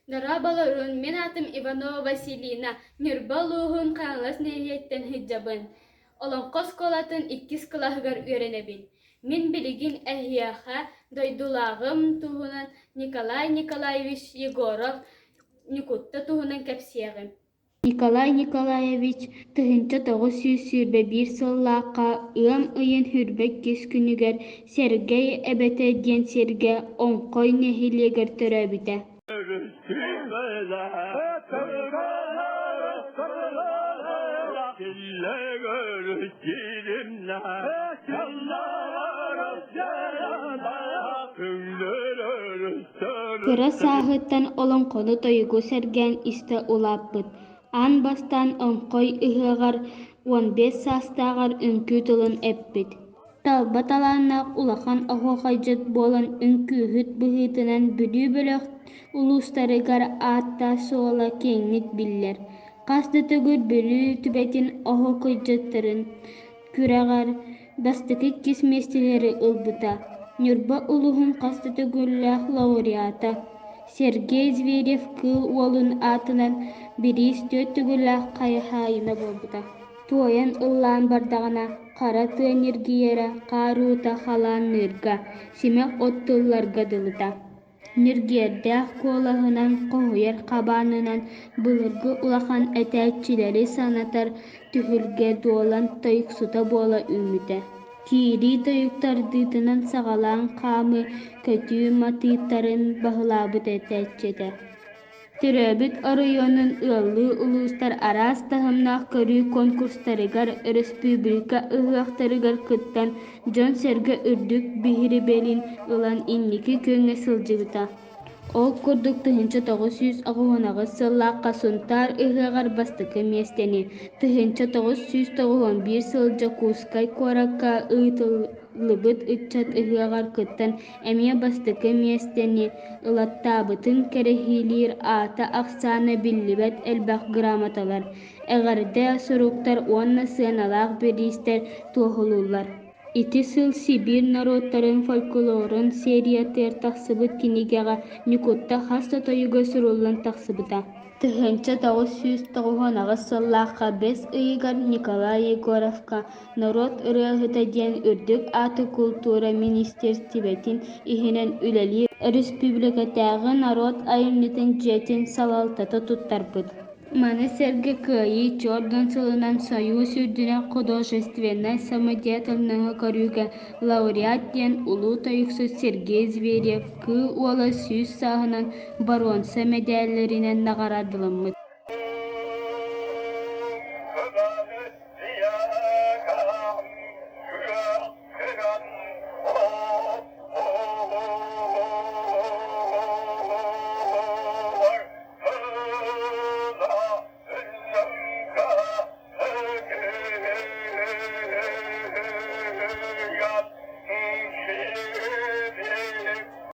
Дорооболорун, мин аатым Иванова Василина, Ньурба улууһун Хаҥалас нэһилиэгиттэн сылдьабын. Олоҥхо оскуолатын иккис кылааһыгар үөрэнэбин. Мин билигин эһиэхэ дойдулааҕым туһунан Николай Николаевич Егоров Ньукутта туһунан кэпсиэҕим. Николай Николаевич 1921 сыллаахха ыам ыйын 22 күнүгэр Сэргэй Эбэтэ диэн сиргэ Оҥхой нэһилиэгэр төрөөбүтэ. Кыра сааһыттан олоҥхону-тойугу сэргээн истэ улааппыт. Аан бастаан Оҥхой ыһыаҕар 15 саастааҕар үҥкүү тылын эппит. Талба талааннаах улахан оһуохайдьыт буолан үҥкүүһүт быһыытынан Бүлүү бөлөх улуустарыгар аата-суола киэҥник биллэр. Хас да төгүл Бүлүү түбэтин оһуохайдьыттарын күрэҕэр бастакы иккис миэстэлэри ылбыта. Ньурба улууһун хас да төгүллээх лауреата, Сергей Зверев-Кыыл Уолун аатынан бириис түөрт төгүллээх хаһаайына буолбута. Туойан ыллаан бардаҕына, хара тыа ньиргийэрэ, хаар уута халаанныырга, симэх от тылларга дылыта. Ньиргиэрдээх куолаһынан хоһуйар хабаанынан былыргы улахан этээччилэри санатар түһүлгэ дуолан тойуксута буола үүммүтэ. Киирии тойуктардыытынан саҕалаан хаамыы, көтүү матыыптарын баһылаабыт этээччи этэ. Төрөөбүт оройуонун ыаллыы улуустар араас таһымнаах көрүү конкурстарыгар, өрөспүүбүлүкэ ыһыахтарыгар кыттан, дьон-сэргэ үрдүк биһирэбилин ылан инники күөҥҥэ сылдьыбыта. Ол курдук 1998 сыллаахха Сунтаар ыһыаҕар бастакы миэстэни, 1991 сыл Дьокуускай куоракка ыытыллыбыт ыччат ыһыаҕар кыттан эмиэ бастакы миэстэни ылаттаабытын кэрэһилиир аата-ахсаана биллибэт элбэх грамоталар, эҕэрдэ суруктар уонна сыаналаах бириистэр туоһулууллар. Ити сыл Сибиир норуоттарын фольклорун сериятыгар тахсыбыт кинигэҕэ Ньукутта хас да тойуга суруллан тахсыбыта. 1998 сыллаахха бэс ыйыгар Николай Егоровка Норуот ырыаһыта диэн үрдүк ааты култуура министиэристибэтин иһинэн үлэлиир Өрөспүүбүлүкэтээҕи норуот айымньытын дьиэтин салалтата туттарбыт. Маны сэргэ Кыайыы түөрт сылынан Сойуус үрдүнэн художественнай самодеятельноһы көрүүгэ лауреат диэн улуу тойуксут Сергей Зверев-Кыыл Уола 100 сааһынан боруонса мэдээллэринэн наҕараадаламмыт.